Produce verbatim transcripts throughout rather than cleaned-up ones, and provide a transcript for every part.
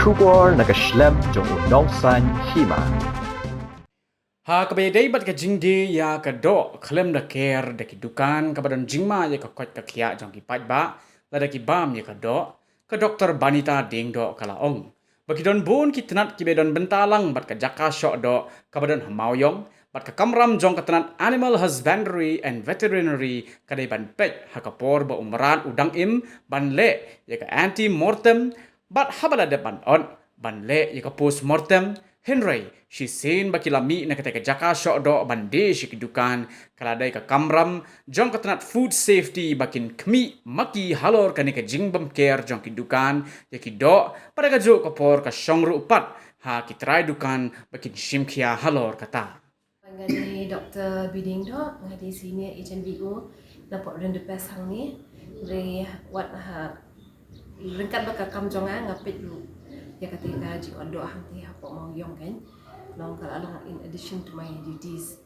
Khubor na ka shlem jong u nongsan hima. Ha kaba ïadei bad ka jingdie ïa ka doh khlem da ker da ki dukan, kaba don jingma ïa ka koit ka khiah jong ki paidbah lada ki bam ïa ka doh, ka Doktor Banita Diengdoh ka la ong ba ki don bun ki tnat kiba don bynta lang bad ka jaka shoh doh kaba don ha Mawïong, bad ka kamram jong ka tnat Animal Husbandry and Veterinary ka dei ban peit ha ka por ba u mrad u dang im ban leh ïa ka anti-mortem, bad haba la dep ban ot ban leh ïa ka post-mortem. Hynrei shisien ba ki la mih na katei ka jaka shoh doh ban die sha ki dukan, ka la dei ka kamram jong ka tnat Food Safety ba kin khmih ma ki halor kane ka jingbymker jong ki dukan ïa ki doh, bad ha kajuh ka por ka shong ruh pat ha ki trai dukan ba kin shim khia halor kata. Nga dei Doktor B. Diengdoh, nga dei Senior H and B O na pdeng Rindu Pes hangne. Hynrei wat ha ryngkat bad ka kam jong nga, nga peit ruh ïa katei ka jingïoh doh hangtei hapoh Mawïong kan. Long ka la long in addition to my duties.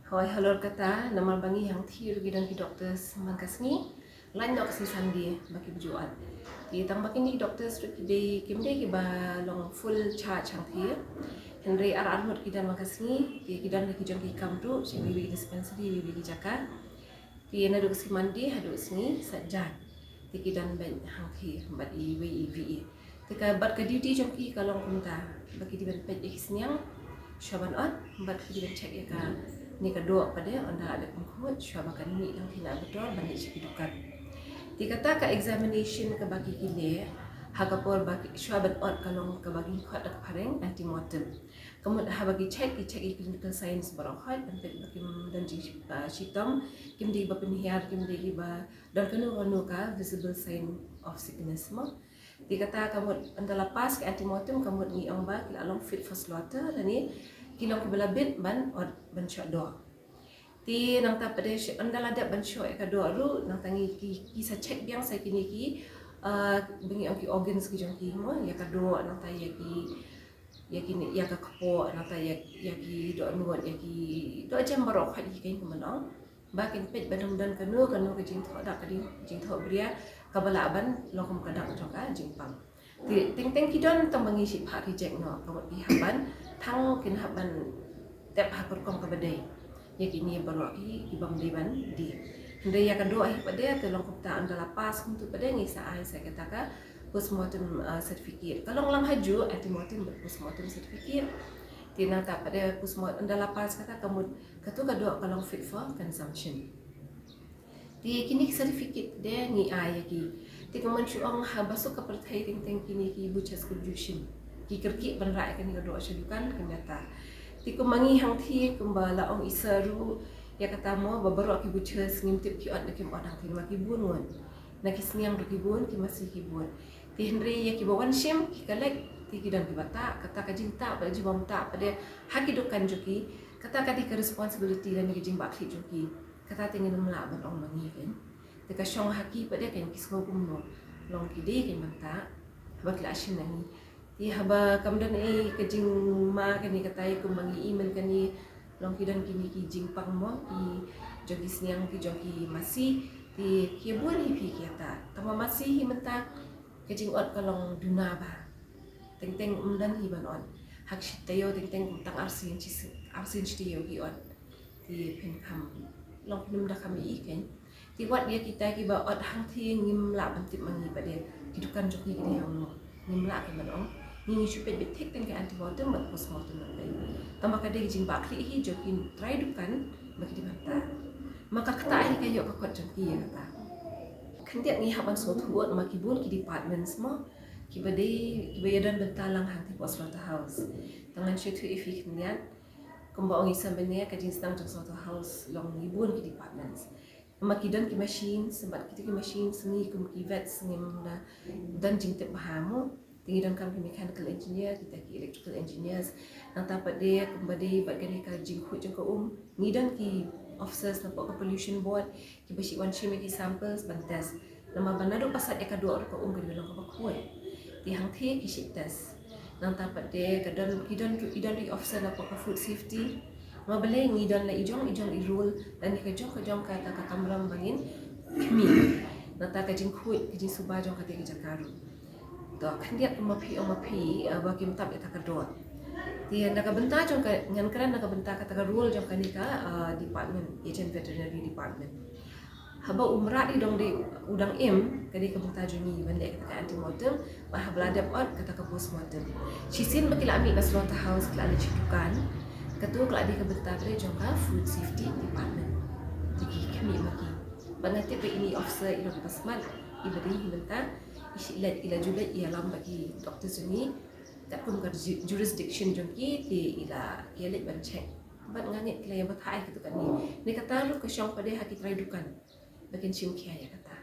Hooid, halor kata, namar ba ngi hangtei ruh ki don ki doctors man ka sngi, lait noh ka sngi Sunday ba ki ju ot. Te tang ba kine ki doctors ruh ki dei, kim dei kiba long full charge hangtei. Hynrei ar ar ngut ki don man ka sngi, te ki don ki jong ki kam ruh sha iwei iwei dispensary, iwei iwei ki jaka. Te naduh ka sngi Monday haduh sngi Saitjaiñ, te ki don beit hangtei bad iwei iwei. Te ka, bad ka duty jong ki ka long kumta, ba ki dei ban peit ïa ki sniang shuwa ban ot, bad ki dei ban check ïa kane ka doh pat de, ynda la dep pynkhuid, shuwa ba kan mih tang ki na bynta ban leit sha ki dukan. Te kata ka examination kaba ki ki leh ha ka por ba ki, shuwa ban ot, ka long kaba ki khot da ka phareng antemortem. Ka mut haba ki check, ki check ïa ki clinical signs baroh khoit, ban peit ba kim don jing, ah, shitom, kim dei ba pynhiar, kim dei ba don kano kano ka visible sign of sickness mo. Te kata ka mut ynda la pass ka antemortem, ka mut ngi ong ba ki la long fit for slaughter, lane ki long kiba la bit ban ot, ban shoh doh. Te nangta pat de, ynda la dep ban shoh ïa ka doh ruh, nangta ngi ki, ki sa check biang sa kine ki, ah, ba ngi ong ki organs ki jong ki mo, ïa ka doh, nangta ïa ki, ïa kine, ïa ka kpoh, nangta ïa, ïa ki dohnud, ïa ki dohjem baroh khoit, ïa ki kane kumno. Ba kin peit ba dang don kano kano ka jingthoh dak, ka jing, jingthoh bria kaba lah ban long kum ka dak jong ka jingpang. Te teng teng ki don tang ba ngi shu phah reject noh, ka mut ki hap ban, tang kin hap ban tep ha ka rukom kaba dei ïa kine baroh ki, ki bym dei ban die. Hynrei ïa ka doh hi pat de, te long kumta, ynda la pass kumta pat de, ngi sa ai sa kata ka postmortem, uh, certificate. Ka long lang ha ju antemortem bad postmortem certificate. Te nangta pat de postmortem, ynda la pass kata, ka mut kato ka doh ka long fit for consumption. Te kine ki certificate de ngi ai ïa ki. Te kumba shu ong, ha baroh ka pyrthei teng teng kine ki butchers ki ju shim, ki kyrkieh ban rah ïa kane ka doh sha dukan, kumta. Te kumba ngi hangtei, kumba la ong i sir ruh, ïa kata mo, ba baroh ki butchers ngim tip ki ot ne kim ot hangtei, namar ki bun ngut. Na ki sniang ruh ki bun, ki masi ki bun. Te hynrei ïa kiba wan shim, ki collect, te ki don kiba tah, kata ka jingtah, ba jingtah pat de ha ki dukan jong ki, kata ka dei ka responsibility lane ka jingbakla jong ki. Kata te ngim lah ban ong ma ngi kan. Te ka shong ha ki pat de kan, ki sngew kumno. Long ki dei kan ban tah, haba ki la shim na ngi. Te haba kam don ei ka jingma kane, kata ïa kumba ngi i mynta kane, long ki don kine ki jingpang mo, ki jong ki sniang, ki jong ki masi. Te ki bun hi phi ki ata. Tang ba masi hi mynta ka jingot ka long duna bha. Teng teng ym don hi ban ot. Ha ka shi taïew teng teng kum tang arsien shi, arsien shi taïew ki ot. Te phin kham, long phin ym da kham ïohi kan. Te wat ïa kita kiba ot hangtei ngim lah ban tip ma ngi pat de ki dukan jong ki ki dei hangno. Ngim lah kan ban ong. Ngi ngi shu peit beit thik teng ka antemortem bad postmortem ban peit. Tang ba ka dei ka jingbakla hi jong ki trai dukan ba ki dei ban tah. Ma ka ktah hi ka ïoh ka kot jong ki ïa kata. Khyndiat ngi hap ban sngewthuh ma ki bun ki departments mo, kiba dei, kiba ïadon bynta lang hangtei hapoh slaughterhouse. Tang ngan shu ïathuh ïa phi khyndiat. Kumba ong i sa mynne, ka jingsdang jong slaughterhouse long ngi bun ki departments. Ma ki don ki machines, bad kita ki machines ngi kum ki vets ngim da don jingtip bha mo. Te ngi donkam ki mechanical engineer, kita ki electrical engineers. Nangta pat de, kumba dei bad kane ka jingkhuid jong ka um, ngi don ki officers napoh ka pollution board, kiba shu wan shim ïa ki samples ban test. Namar ba naduh ba sat ïa ka doh ruh ka um ka dei ban long kaba khuid. Te hangtei ki shu test. Nangta pat de ka don, ki don ruh, i don ruh i officer napoh ka food safety. Namar balei ngi don la i jong i jong i rule lane ka jong ka jong ka, ka, ka kamram ba ngin khmih. Nangta ka jingkhuid, ka jingsuba jong kata ka jaka ruh. To khyndiat ma phi, ma phi, eh, ba kim tap ïa kata ka doh. Te na ka bynta jong ka, ngan kren na ka bynta kata ka role jong kane ka, eh, department, Agent Veterinary Department. Haba u mrad i dang dei, u dang im, ka dei ka bynta jong ngi ban leh kata ka antemortem, bad haba la dep ot kata ka postmortem. Shisien ba ki la mih na slaughterhouse ki la leit sha dukan. Kato ka la dei ka bynta ka dei jong ka Food Safety Department. Te ki khmih ma ki. Bad nga tip ba ine i officer i long ba smat, iba dei hi mynta, i la, i la ju leit ïalam bad ki doctor jong ngi, katkum ka ju-, jurisdiction jong ki, te i la ïaleit ban check. Bad nga ngeit ki la ïa batai kato kane. Ne kata ruh ka shong pat de ha ki trai dukan ba kin shim khia ïa kata.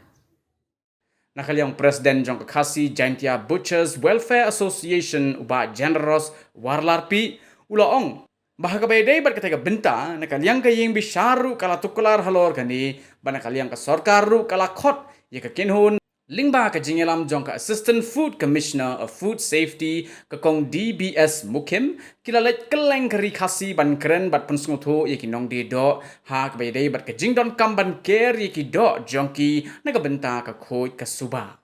Na ka liang President jong ka Khasi Jaintia Butchers Welfare Association u Bah Generous Warlarpi u la ong ba ha kaba ïadei bad kata ka bynta, na ka liang ka ïing bishar ruh ka la tuklar halor kane, bad na ka liang ka sorkar ruh ka la khot ïa ka kynhun lyngba ka jingïalam jong ka Assistant Food Commissioner of Food Safety, ka Kong D B S Mukhim, ki la leit kylleng ka ri Khasi ban kren bad pynsngewthuh ïa ki nongdie doh ha kaba ïadei bad ka jingdonkam ban ker ïa ki doh jong ki na ka bynta ka khuid ka suba.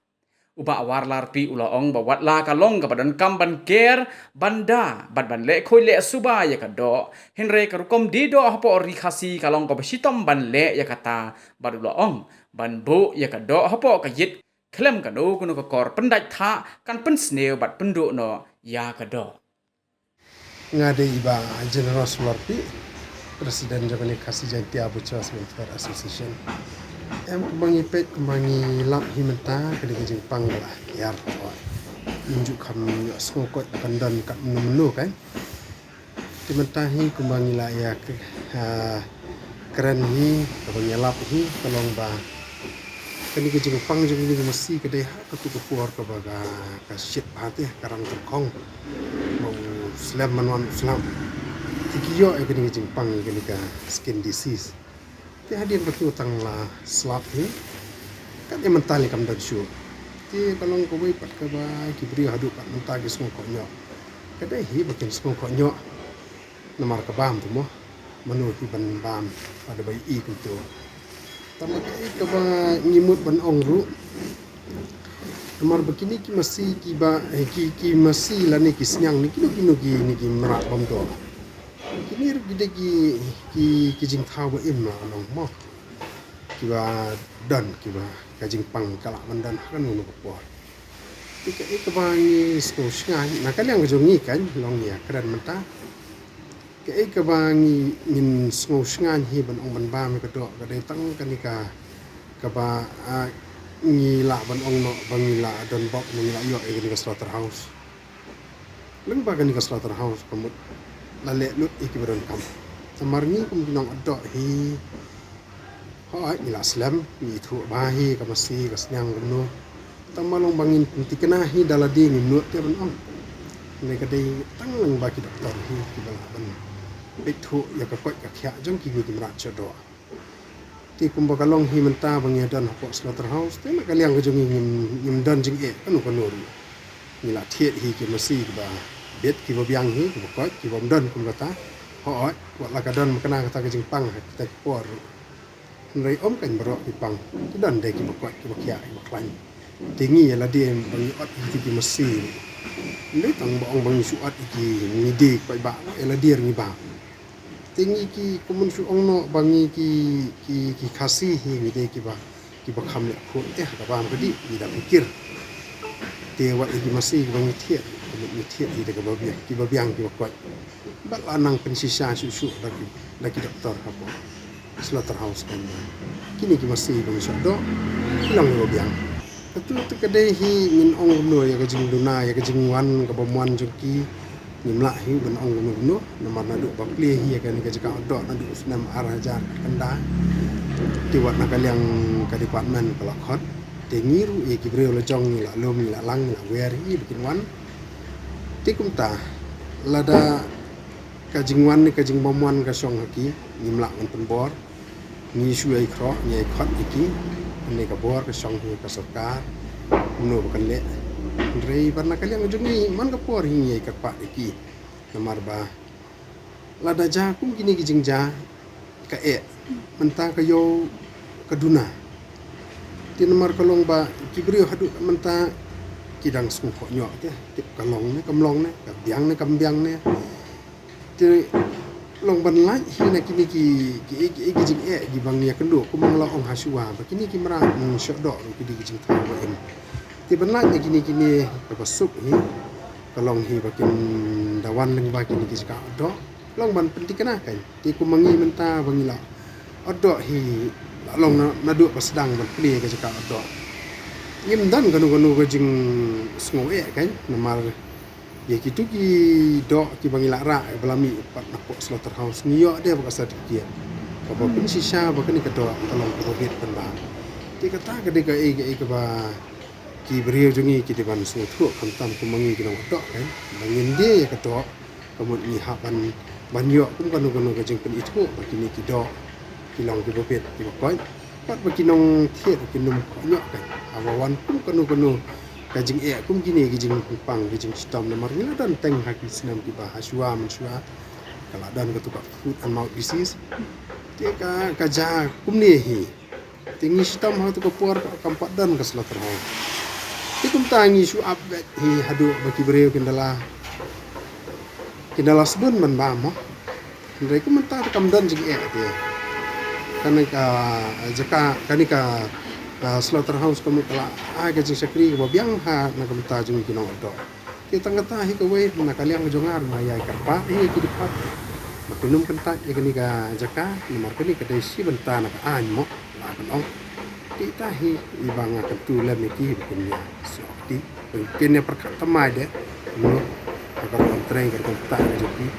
U Bah Warlarpi u la ong ba wat la ka long kaba donkam ban ker, ban da bad ban leh khuid leh suba ïa ka doh, hynrei ka rukom die doh hapoh ri Khasi ka long kaba shitom ban leh ïa kata, bad u la ong ban buh ïa ka doh hapoh ka ïit khlem kano kano ka kor pyndait thah kan pynsniew bad pynduh noh ïa ka doh. Nga dei i Bah Generous Warlarpi, President jong kane Khasi Jaintia Butchers Welfare Association. Em, kumba ngi peit, kumba ngi lap hi mynta, ka dei ka jingpang ba la hiar. Ngim ju kham ïoh sngew koit kan don katno mynno kan. Te mynta hi kumba ngi la ïa k-, ah, kren hi, kaba ngi lap hi, ka long ba kane ka jingpang jong kane ka masi ka dei ha kato ka por kaba ka, ka shit bha te, ka rang tyrkhong. Ba u slem man wan u slap. Te ki ïoh ïa kane ka jingpang ïa kane ka skin disease. Te hadien ba ki tang la slap hi, kat ïa mynta lei kam don shuh. Te ka long kawei pat kaba ki briew haduh kat mynta ki sngewkhoh ñiuh. Ka dei hi ba kin sngewkhoh ñiuh. Namar ka bam te mo. Mano hi ban bam, pat da ba ïohi kumto. Tang ba kaei kaba ngi mut ban ong ruh. Namar ba kine ki masi kiba, eh, ki, ki masi lane ki sniang ne kino kino kine ki mrad bam doh. Kine ruh ki dei ki, ki, ki jingthaw ba im la ka long mo. Kiba don, kiba ka jingpang ka lah ban don ha kano kano ka por. Te kaei kaba ngi sngewsngaiñ, na ka liang ka jong ngi kan, long ïa kren mynta. Kaei kaba ngi, ngin sngewsngaiñ hi ban ong ban bam ïa ka doh, ka dei tang kane ka, kaba, ah, ngi lah ban ong noh, ba ngi lah don bok, ba ngi lah ïoh ïa kane ka slaughterhouse. Lyngba kane ka slaughterhouse ka mut la leh lut ïa kiba donkam. Namar ngi kum ki nongïoh doh hi, hooid, ngi la slem, ngi ithuh bha hi ka masi, ka sniang kumno. Tang ba long ba ngin pynthikna hi da lade ngim nud te ban ong. Hynrei ka dei tang lyngba ki doktor hi kiba lah ban peit thuh ïa ka koit ka khiah jong kine ki mrad sha doh. Te kumba ka long hi mynta ba ngi don hapoh slaughterhouse, te na ka liang ka jong ngi ngim, ngim don jingeh kano kano ruh. Ngi la thied hi ki masi kiba bit, kiba biang hi, kiba koit, kiba ym don kum kata. Hooid, wat la ka don makna kata ka jingpang ha kita ki por. Hynrei ym kan baroh ki pang, ki don de kiba koit, kiba khiah, kiba khlaiñ. Te ngi ïa lade ba ngi ot ïa ki masi. Ym dei tang ba ong ba ngi shu ot ïa ki, ngi die paidbah, ïa lade ngi bam. Te ngi ki, kumno shu ong noh ba ngi ki, ki, ki Khasi hi ngi dei kiba, kiba kham leh khuid te ha ka bam ka dih, ngi da pyrkhat. Te wat ïa ki masi kiba ngi thied, ngi thied hi da kaba biang, kiba biang kiba koit. Bad la nang pynshisha shuh shuh da ki, da ki doktor hapoh slaughterhouse kan ba kine ki masi ba ngi shu doh ki long kiba biang. Kato te ka dei hi ngin ong kumno ïa ka jingduna, ïa ka jingwan kaba ym wan jong ki, ngim lah hi ban ong kumno kumno. Namar naduh ba plie hi ïa kane ka jaka doh naduh u snem ar hajar khyndai. Te wat na ka liang ka department ka la khot. Te ngi ruh ïa ki briew la jong ngi la lum, ngi la lang, ngi la wer hi ba kin wan. Te kumta lada ka jingwan ne ka jingbymwan ka shong ha ki, ngim lah ban pynbor. Ngi shu ïai khroh, ngi ïai khot ïa ki. Kane ka bor ka shong ha ka sorkar, kumno ba kan leh. Hynrei bad na ka liang ka jong ngi man ka por hi ngi ïai kyrpad ïa ki. Namar ba lada jia kum kine ki jingjia, ka eh, mynta ka ïew ka duna. Te namar ka long ba ki briew haduh mynta Ki dang sngewkhoh ñiuh te, tip ka long ne kam long ne, ka biang ne kam biang ne. Te long ban lait hi na kine ki, ki, ki, ki jingeh kiba ngi ïakynduh, kumba nga la ong ha shuwa ba kine ki mrad, mm, shoh doh ruh ki dei ki jingthaw ba im. Te ban lait na kine, kine kaba suk hi, ka long hi ba kin da wan lyngba kine ki jaka doh. Long ban pynthikna kein. Te kumba ngi mynta ba ngi la ot doh hi, la long na, naduh ba sdang ban plie ka jaka ot doh, ngim don kano kano ka jingsngew eh kein, namar ïa kitu ki doh kiba ngi la rah, eh, ba la mih pat na pok slaughterhouse, ngi ïoh de ba ka certificate kaba pynshisha ba kane ka doh ka long kaba bit pynban. Te kata ka dei kaei kaei kaba ki briew jong ngi ki dei ban sngewthuh, khamtam kumba ngi ki nong ot doh kein, ba ngin die ïa ka doh, ka mut ngi hap ban, ban ïoh kum kano kano ka jingpynithuh ba kine ki doh ki long kiba bit kiba koit. Pat ba ki nongthied ki nym khoh ñiuh kein, haba wan kum kano kano ka jingeh kum kine ki jingpang ki jingshitom, namar ngi la don teng ha ki snem kiba ha shuwa mynshuwa ka la don katu ka foot and mouth disease. Te ka, ka jia kumne hi. Te ngi shitom ha tu ka por kam pat don ka slaughterhouse. Te kumta ngi shu ap beit hi haduh ba ki briew kin da la, kin da la sbun ban bam mo. Hynrei kumta te kam don jingeh te. Kane ka jaka, kane ka, ah, slaughterhouse ka mut ka la ai ka jingshakri kaba biang ha na ka bynta jong ki nong ot doh. Te tang kata hi kawei na ka liang jong nga ruh nga ïai kyrpad hi ïa ki dkhot ba kin ym kyntait ïa kane ka jaka, namar kane ka dei shi bynta na ka aiñ mo, la ban ong. Te ita hi iba nga kyntu lem ïa ki ba kin ïa sngewthuh, ba kin ïa pyrkhat thymmai de, mo, ha ka rukom trei, ka rukom ktah ka jong ki.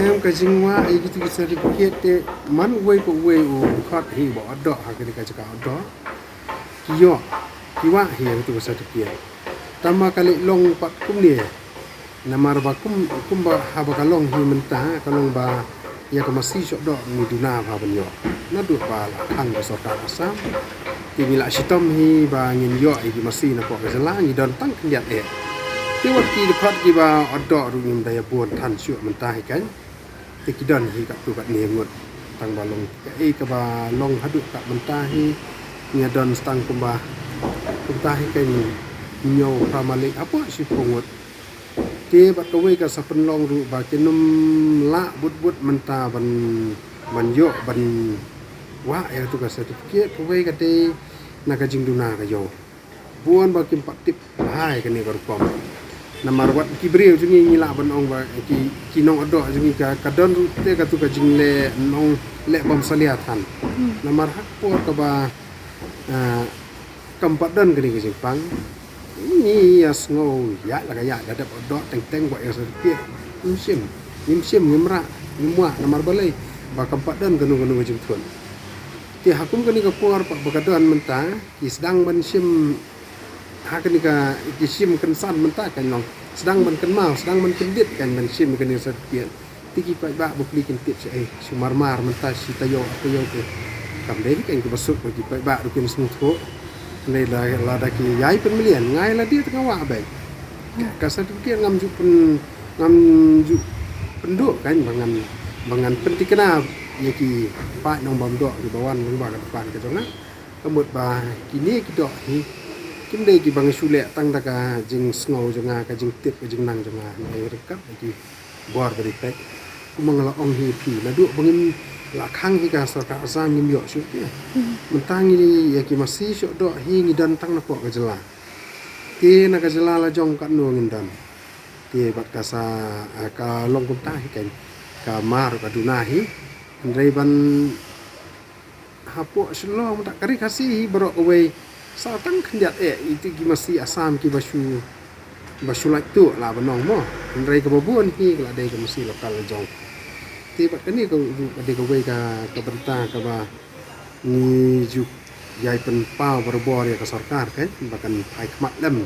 Em, ka jingwah ïa kitu ki certificate te man uwei pa uwei u dkhot hi ba ot doh ha kane ka jaka ot doh. Ki ïoh, ki wah hi ïa katu ka certificate. Tangba ka leh long pat kumne. Namar ba kum, kumba haba ka long hi mynta, ka long ba ïa ka masi shoh doh ngi duna bha ban ïoh. Naduh ba la khang ka sorkar Assam, te ngi la shitom hi ba ngin ïoh ïa ki masi na pok ka jylla, ngi don tang khyndiat eh. Te wat ki dkhot kiba ot doh ruh ngim da ïa bun than shuh mynta hi kein. Te ki don hi katto katne ngut. Tangba long kaei kaba long haduh ka mynta hi, ngi ïa don tang kumba, kumta hi kein hynñiew phra malik hapoh shiphew ngut. Te bad kawei ka sa pynlong ruh ba kin ym lah bud bud mynta ban, ban ïoh ban wah ïa katu ka certificate, kawei ka dei na ka jingduna ka ïew. Bun ba kim pat tip bha ïa kane ka rukom. Namar wat ki briew jong ngi ngi lah ban ong ba ki, ki nong ot doh jong ngi ka, ka don ruh te katu ka jingleh nongleh bym salia than. Namar ha ka por kaba, ah, kam pat don kane ka jingpang, ngi ïa sngew ïaid la ka ïaid, la dep ot doh teng teng, wah ïa ka certificate. Ngim shim, ngim shim, ngim rah, ngim wah, namar balei? Ba kam pat don kano kano ka jingthut. Te ha kum kane ka por pat ba ka don mynta, ki sdang ban shim, ha kane ka, ki shim kynsan mynta kein long. Sdang ban kynmaw, sdang ban kyndit kein ban shim kane ka certificate. Te ki paidbah bapli kin tip shaei, shu mar mar mynta shi taïew ar taïew te. Kam dei kein kaba suk ba ki paidbah ruh kin sngewthuh. Hynrei la, lada ki ïai pynmlien, nga ïa lade te nga wah beit. Ka certificate ngam ju pyn, ngam ju pynduh kein ba ngan, ba ngan pynthikna ïa ki paid nongbam doh kiba wan lyngba ka dukan ka jong nga. Ka mut ba kine ki doh hi kim dei kiba nga shu leh tang da ka jingsngew jong nga, ka jingtip, ka jingnang jong nga. Ngi ryngkat ïa ki bor ba dei peit. Kumba nga la ong hi ïa phi, naduh ba ngim la khang hi ka sorkar Assam ngim ïoh shuh te. Mynta ngi ïa ki masi shoh doh hi ngi don tang na pok ka jylla. Te na ka jylla la jong katno ngin don. Te bad ka sa, ah, ka long kumta hi kein, ka mar ka duna hi. Hynrei ban hapoh Shillong mynta ka Ri Khasi hi baroh kawei sa tang khyndiat eh, ïa ki masi Assam kiba shu, ba shu lait tuh lah ban ong mo. Hynrei kaba bun hi ka la dei ka masi local la jong. Te bad kane ka ruh ka dei kawei ka, ka bynta kaba ngi ju ïai pynpaw barabor ïa ka sorkar kein ba kan phai khmat lem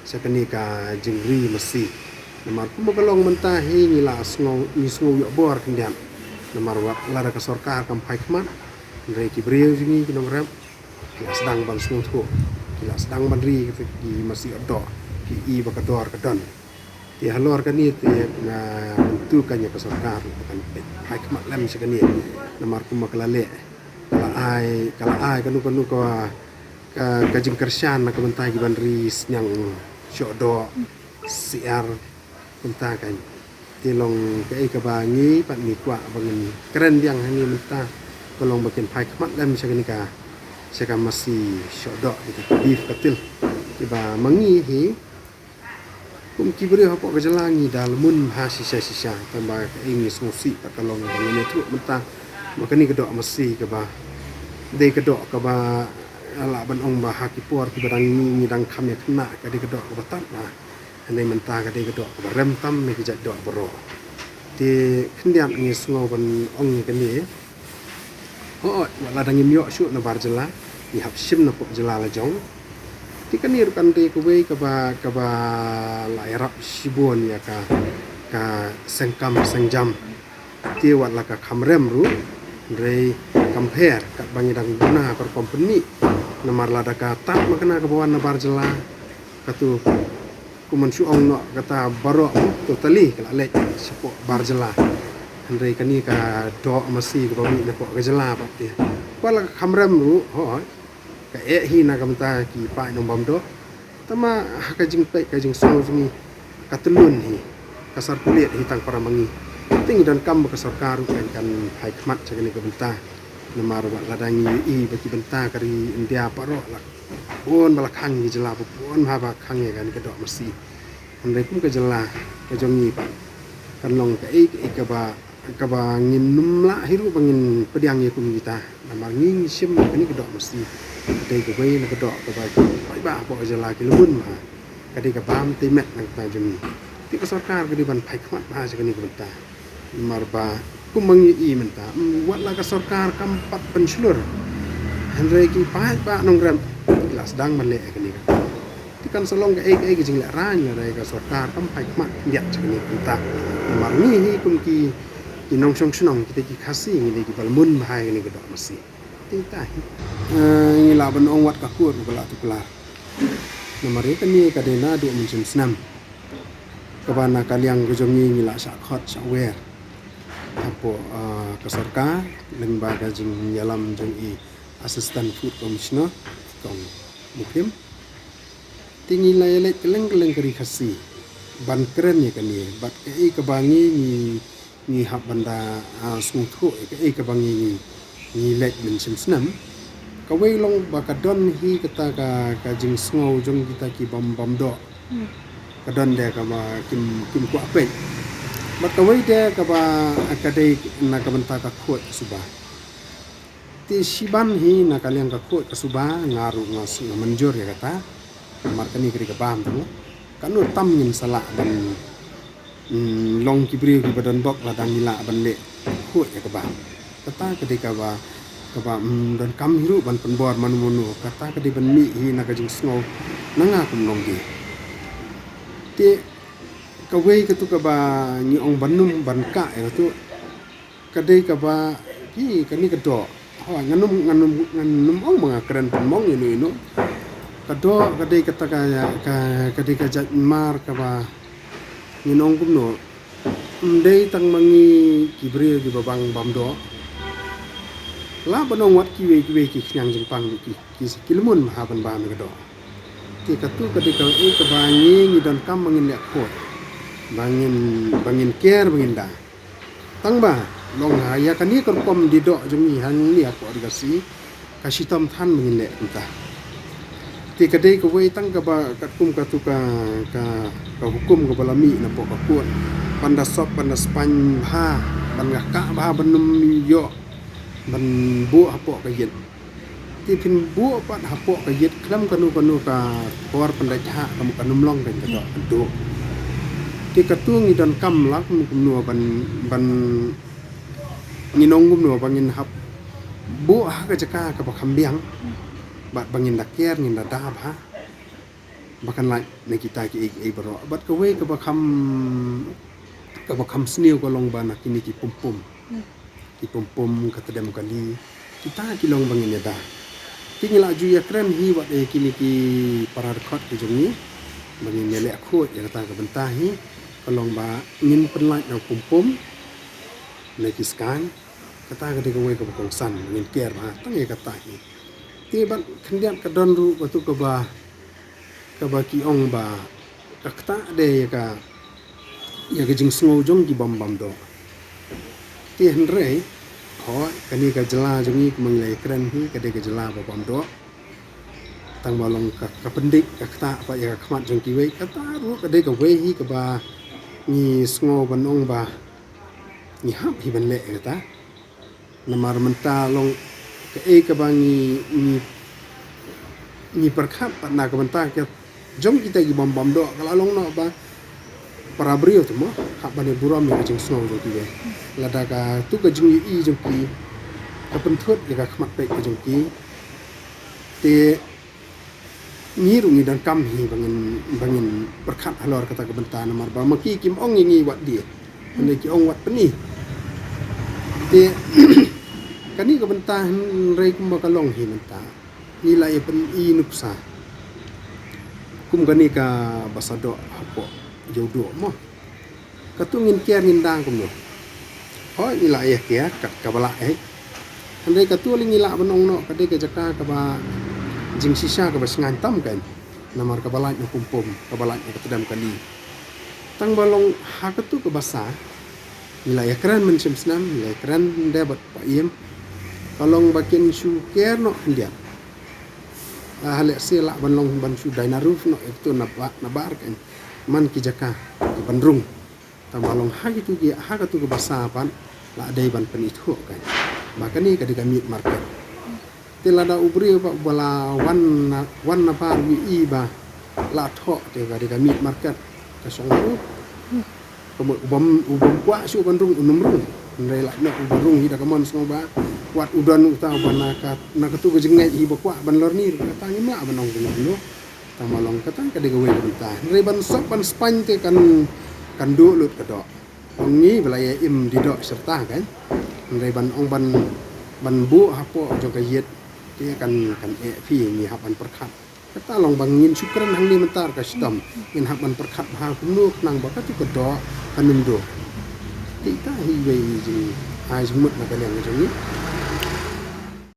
sha kane ka jingri masi. Namar kumba ka long mynta hi ngi la sngew, ngi sngew ïoh bor khyndiat. Namar wat lada ka sorkar kam phai khmat, hynrei ki briew jong ngi ki nongrep ki la sdang ban sngewthuh, ki la sdang ban ri kata ki masi ot doh, ki i ba ka dor ka don. Te halor kane te nga kyntu kein ïa ka sorkar ba kan peit phai khmat lem sha kane. Namar kumba ka la leh, ka la ai, ka la ai kano kano ka ka, ka jingkyrshan na ka bynta ki ban ri sniang shoh doh, syiar, kumta kan. Te long kaei kaba ngi pat ngi kwah ba ngin kren biang hangne mynta, ka long ba kin phai khmat lem sha kane ka, sha ka masi shoh doh, kita ki beef cattle. Kiba ma ngi hi kum ki briew hapoh ka jylla ngi da la mun bha shisha shisha, tangba kaei ngi sngewsih pat ka long ba ngin ïathuh mynta ba kane ka doh masi kaba dei ka doh kaba lah ban ong ba ha ki por kiba dang ngi, ngi dang kham ïa khynnah ka dei ka doh kaba tad bha. Hynrei mynta ka dei ka doh kaba rem tam na ki jait doh baroh. Te khyndiat ngi sngew ban ong ïa kane. Hooid, wat la dang ngim ïoh shuh na bar jylla, ngi hap shim na poh jylla la jong. Te kane ruh kan dei kawei kaba, kaba la ïarap shibun ïa ka, ka seng kam seng jam. Te wat la ka kham rem ruh, hynrei kam pher katba ngi dang duna ka rukom pynmih. Namar lada ka tad ma kane kaba wan na bar jylla, katu kumban shu ong noh kata baroh mo, totally ka la leit shapoh bar jylla. Hynrei kane ka doh masi kaba mih napoh ka jylla pat te, wat la ka kham rem ruh, hooid, ka eh hi na ka bynta ki paid nongbam doh. Tangba ha ka jingpeit ka jingsngew jong ngi, ka tyllun hi, ka circulate hi tang para ma ngi. Te ngi donkam ba ka sorkar ruh kan, kan phai khmat sha kane ka bynta. Namar wat la dang ngi ïohi ba ki bynta ka ri India baroh la bun ba la khang, ki jylla ba bun bha ba khang ïa kane ka doh masi. Hynrei kum ka jylla ka jong ngi pat, kan long kaei kaei kaba, kaba ngin ym lah hi ruh ba ngin pdiang ïa kum kita. Namar ngi ngi shim kane ka doh masi. Dei kawei na ka doh kaba ki paidbah hapoh ka jylla ki la mun bha. Ka dei ka bam te met na ka bynta jong ngi. Te ka sorkar ka dei ban phai khmat bha sha kane ka bynta. Namar ba kum ma ngi i mynta, mm, wat la ka sorkar kam pat pynshlur, hynrei ki paidbah nongrep ki la sdang ban leh ïa kane ka. Te kan sa long kaei kaei ka jinglehrain lada ka sorkar kam phai khmat khyndiat sha kane ka bynta. Namar ngi hi kum ki, ki nongshong shnong, kita ki Khasi ngi dei kiba la mun bha ïa kane ka doh masi. Te ita hi, eh, ngi lah ban ong wat ka kut ruh ka la tuklar. Namar ïa kane ka dei naduh mynshem snem kaba na ka liang ka jong ngi ngi la shah khot shah wer hapoh, ah, ka sorkar lyngba ka jingïalam jong i Assistant Food Commissioner, Kong Mukhim. Te ngi la ïaleit kylleng kylleng ka ri Khasi ban kren ïa kane, bad kaei kaba ngi, ngi ngi hap ban da, ah, sngewthuh ïa kaei kaba ngi, ngi, ngi leit mynshem snem. Kawei long ba ka don hi kata ka, ka jingsngew jong kita ki bym, bym doh. Hmm. Ka don de kaba kim, kim kwah peit. Bad kawei de kaba ka dei na ka bynta ka khuid ka suba. Te shiban hi na ka liang ka khuid ka suba nga ruh nga sngewmynjur ïa kata. Namar kane ka dei ka bam tu. Kano tam ngin sa lah ban, mm, long ki briew kiba don bok lada ngi lah ban leh khuid ïa ka bam. Kata ka dei kaba, kaba, mm, donkam hi ruh ban pynbor mano mano. Kata ka dei ban mih hi na ka jingsngew na nga kum nongdie. Te kawei katu kaba ngi ong ban nym ban kah ïa katu. Ka dei kaba, ki, kane ka doh. Hooid, ngan nym, ngan nym, ngan nym ong ba nga kren pynmong ïano ïano. Ka doh ka dei kata ka, ka, ka dei ka jait mar kaba ngin ong kumno. Ym dei tang ma ngi ki briew kiba bang bam doh. Lah ban ong wat kiwei kiwei ki khñiang jingpang ki, ki, ki la mun bha ban bam ïa ka doh. Te katu ka dei kaei kaba ngi, ngi donkam ba ngin leh khuid. Ba ngin, ba ngin care, ba ngin da. Tangba long ha ïa kane ka rukom die doh jong ngi hangne hapoh ri Khasi, ka shitom than ba ngin leh kumta. Te ka dei kawei tang kaba katkum katu ka, ka, ka hukum kaba la mih napoh ka kut, ban da sop, ban da spaiñ bha, ban da kah bha ban nym ïoh ban buh hapoh ka ïit. Te phin buh pat hapoh ka ïit khlem kano kano ka por pyndait hah, ka mut kan ym long, kan ka doh kan duh. Te katu ngi donkam lah kumno kumno ban, ban, ngin ong kumno ba ngin hap buh ha ka jaka kaba kham biang, bad ba ngin da care, ngin da da bha. Ba kan lait na kita kiei kiei baroh. Bad kawei kaba kham, kaba kham sniew ka long ba na kine ki pum pum. Hmm. Ki pum pum, ka tdem kali, kita ki long ba ngin ïada. Te ngi la ju ïakren hi wat ïa kine ki para dkhot ki jong ngi ba ngin ïaleh khuid ïa kata ka bynta hi. Ka long ba ngin pynlait na u pum pum, na ki skaiñ. Kata ka dei kawei kaba kongsan ba ngin care bha tang ïa kata hi. Te bad khyndiat ka don ruh katu kaba, kaba ki ong ba ka ktah de ïa ka, ïa ka jingsngew jong ki bym bam doh. Te hynrei, hooid, kane ka jylla jong ngi kumba ngi la ïakren hi, ka dei ka jylla ba bam doh. Tang ba long ka, ka pyndik, ka ktah pat ïa ka khmat jong kiwei, kata ruh ka dei kawei hi kaba ngi sngew ban ong ba ngi hap hi ban leh ïa kata. Namar mynta long kaei kaba ngi, ngi, ngi pyrkhat pat na ka bynta ka jong kita ki bym bam doh, ka la long noh ba para briew te mo hap ban ïa burom ïa ka jingsngew jong kiwei. Lada katu ka jingïohi jong ki ka pynthut ïa ka khmat peit ka jong ki, te ngi ruh ngi donkam hi ba ngin, ba ngin pyrkhat halor kata ka bynta, namar ba ma ki kim ong ïa ngi wat die, hynrei ki ong wat pyni. Te kane ka bynta hynrei kumba ka long hi mynta, ngi la ïa pyni nuksa kum kane kaba sa doh hapoh Ïewduh mo. Katu ngin kiar ngin dang kumno. Hooid, ngi la ïa kiar kat kaba lah eh. Hynrei katu lei ngi lah ban ong noh ka dei ka jaka kaba jingshisha kaba shngaiñ tam kan. Namar kaba lait na pum pum, kaba lait na ka tdem kali. Tang ba long ha katu kaba sa, ngi la ïa kren mynshem snem, ngi la ïa kren de bad Pa Ïem. Ka long ba kin shu kiar noh khyndiat. Ah, ha lehse lah ban long ban shu dai na roof noh ïa katu na ba, na bar kan. Man ki jaka ki ban rung. Tang ba long ha kitu ki, ha katu kaba sa pat la dei ban pynithuh kan. Ba kane ka dei ka meat market. Te lada u briew ba, ba la wan na, wan na bar u ïohi ba la thoh te ka dei ka meat market, ka shong u. Ka mut u bym, u bym kwah shuh ban rung, un ym rung. Hynrei la noh u ba rung hi da ka mon sngewbha. Wat u don uta uba na ka, na katu ka jingngeit hi ba kwah ban lorni, kata ngim lah ban ong kumno. Tang ba long kata ka dei kawei ka bynta. Hynrei ban sop ban spaiñ te kan, kan duh lut ka doh. Ong ngi ba la ïa im die doh syrta kan. Hynrei ban ong ban, ban buh hapoh jong ka ïit te kan, kan eh phi, ngi hap ban pyrkhat. Kata long ba ngin shu kren hangne mynta ka shitom, ngin hap ban pyrkhat bha kumno khnang ba katu ka doh kan ym duh. Te ita hi wei jing, ai jingmut na ka liang jong ngi.